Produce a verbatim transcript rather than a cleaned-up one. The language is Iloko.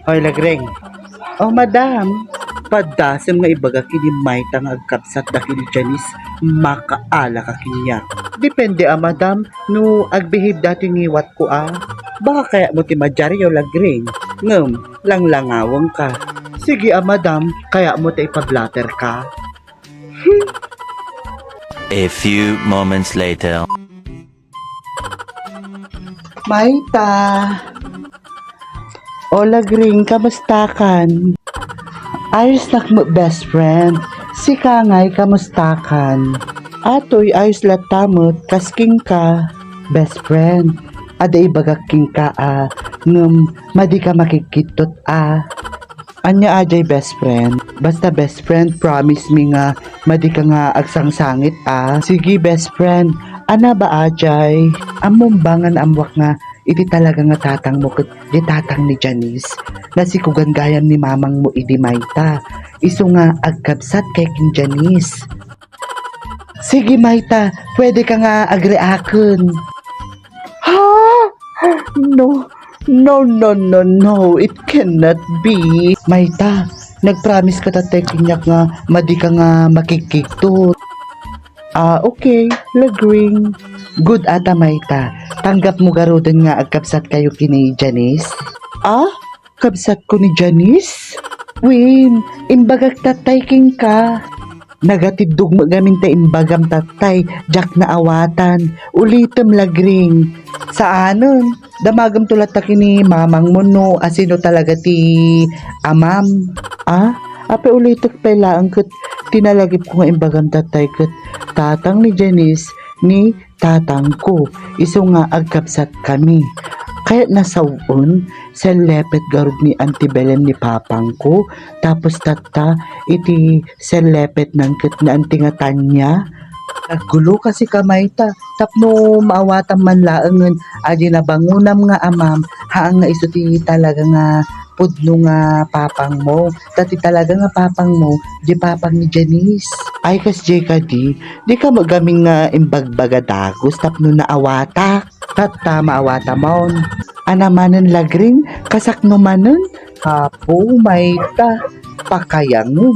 Oy, Lagring. Oh, madam. Padasem nga ibaga ken ni Mayta nga agkabsat da ken ni Janice, makaala ka kaniak. Depende a, madam, no agbehave da ti ngiwatko a. Baka kayatmo ti madiaryo, Lagring. Ngem, langlangawengka. Sige a, madam, kayatmo ti ipablatter ka. A few moments later. Mayta. O, Lagring, kamustakan? Ayos nak met, best friend. Sika ngay, kamustakan? Atoy, ayos latta met, kas kenka, best friend. Adda ibagak kenka a, ngem madi ka makigkidtot a. Ania a jay, best friend? Basta, best friend, promise me nga madi ka nga agsangsangit a. Sige, best friend. Ania ba a jay? Ammom ba nga naammoak nga iti talaga nga tatangmo ket di tatang ni Janice, nasikugan gayam ni mamangmo idi mayta. Isu nga agkabsat kay ken Janice. Sige, mayta, pwede ka nga agreaken. Ha? No, no, no, no, no, it cannot be. Mayta, nagpromise ka tattay kaniak nga madi ka nga makigkidtot. Ah, okay, Lagring. Good ata, mayta. Tanggapmo garuden nga agkabsat kayo ken ni Janice? Ah? Kabsatko ni Janice? Wen, imbagak tattay kenka. Nagatiddog met gamin ta imbagam tattay, diak naawatan. Ulitem, Lagring. Saanen, damagemto latta ken ni mamangmo no asino talaga ti amam. Ah, apay, ulitek pay laeng ket ti nalagipko nga imbagam tattay ket tatang ni Janice ni tatangko, isu nga agkabsatkami. Kayatna sawen, sellepet garud ni Auntie Belen ni papangko, tapos tatta, iti sellepetnan ket ni Auntie nga Tanya. Naggulo kasi ka, mayta, tapno maawatam man laengen a di nabangonam nga amam, haan nga isu ti talaga nga pudno nga papangmo. Ta ti talaga nga papangmo, di papang ni Janice. Ay, kas jay kadi, di ka met gamin nga imbagbaga dagus tapno naawatak. Tatta, maawatamon. Ania manen, Lagring, kasakno manen? Apo, mayta, pakayangem.